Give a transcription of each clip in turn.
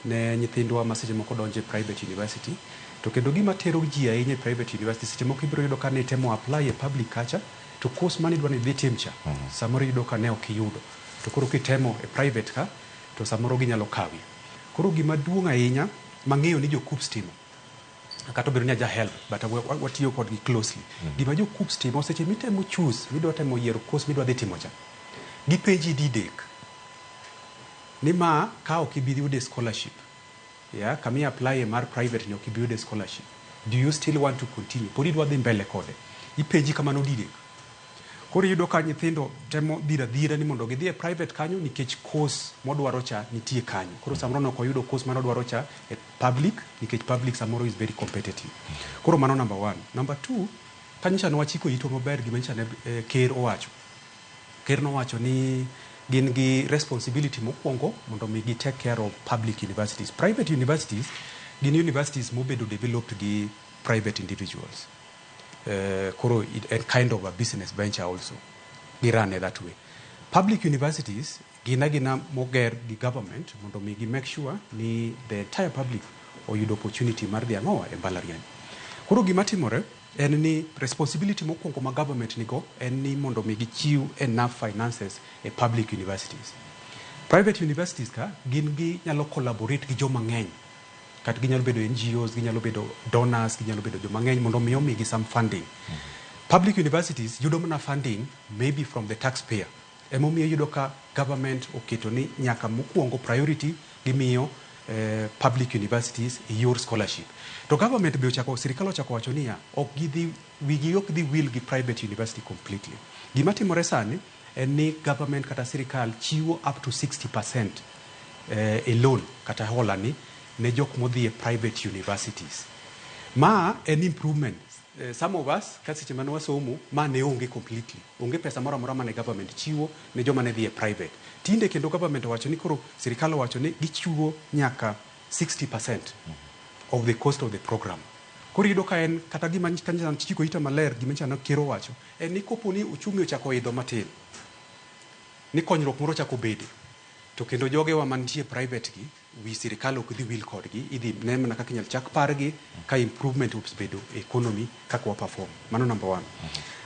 Ne nyithindwa ma seche moko donjo e private university, to kendo gima tero ji ahinya e private university, seche moko ibiro yudo ka ne itemo apply e public kacha, to course mane idwa ni idhi tim cha, samoro iyudo ka ne ok iyudo, to koro kitemo e private ka, to samoro ginyalo kawi. Koro gima duong' ahinya mang'eyo ni jo KUCCPS timo, kata obedo ni aja help, but watiyo kodgi closely, gima jo KUCCPS timo seche mitemo choose, midwa temo yiero course midwa dhi timo cha, gipenji didek ni ma ka ok ibi yude scholarship ya kama i apply mar private ni, ok ibi yude scholarship, do you still want to continue? Pod idwa dhi mbele kode? Ipenji kamano didek. Koro iyudo ka nyithindo temo dhiro adhira ni mondo gidhi e private kanyo nikech course modwaro cha nitie kanyo. Koro samoro ne ok oyudo course manodwaro cha e public, nikech public samoro is very competitive. Koro mano number one. Number two, kanyocha ne wachiko itwa maber gima nyocha ne ker owacho. Ker nowacho ni gin gi responsibility mokwongo mondo mi gi take care of public universities. Private universities gin universities mobedo developed gi private individuals. Koro it, en kind of a business venture also, gi run it that way. Public universities gin agina moger gi government mondo mi gi make sure ni the entire public oyudo opportunity mar dhi ang'owa e mbalariany. Koro gima timore en ni responsibility mokwongo ma government nigo en ni mondo mi gichiw enough finances e public universities. Private universities ka gin gi nyalo collaborate gi joma ng'eny, kata ginyalo bedo NGOs, ginyalo bedo donors, ginyalo bedo joma ng'eny mondo mi omigi some funding. Public universities yudo mana funding maybe from the taxpayer. Emomiyo iyudo ka government oketo ni nyaka mokwongo priority gimiyo public universities e yor scholarship. To government be ochako, sirikal ochako wacho niya, ok gidhi, wigi ok dhi wil gi private university completely. Gima timore sani en ni government kata sirikal chiwo up to 60% e loan kata hola ni ne jok modhi e private universities. Ma en improvement. Some of us ka seche mane wasomo, ma ne onge completely, onge pesa moro amora mane government chiwo ne joma ne dhi e private. Tinde kendo government owacho ni, koro sirikal owacho ni gichiwo nyaka 60% of the cost of the program. Koro iyudo ka en kata gima kanyo chiko ita maler, gima nyocha ker owacho en ni kopo ni uchumi ochako idho matin, ni konyruok moro ochako bede, to kendo jogewa mantie private gi, wi sirikal ok dhi wil kodgi, idhi ne mana kaka inyalo chak pargi ka improvement osebedo e economy kaka wa perform. Mano number one.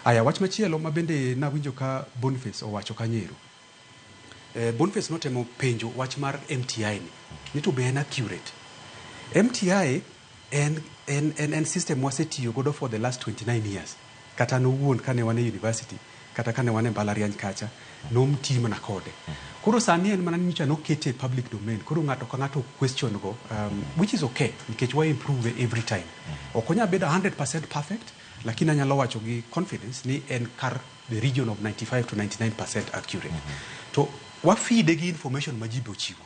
Aya, wach machielo ma bende nawinjo ka Boniface owacho kanyo, Boniface notemo penjo wach mar MTI ni to be en accurate? MTI en system wasetiyo godo for the last 29 years. Kata an owuon kane wan e university, kata kane wan e mbalariany kacha, nomti mana kode. Koro sani en mana ni nyocha nokete e public domain, koro ng'ato ka ng'ato question go, which is okay nikech wa improve every time. Ok onyal bedo 100% perfect, lakini anyalo wacho gi confidence ni en kar the region of 95 to 99% accurate. To wafeede gi information ma ji be ochiwo.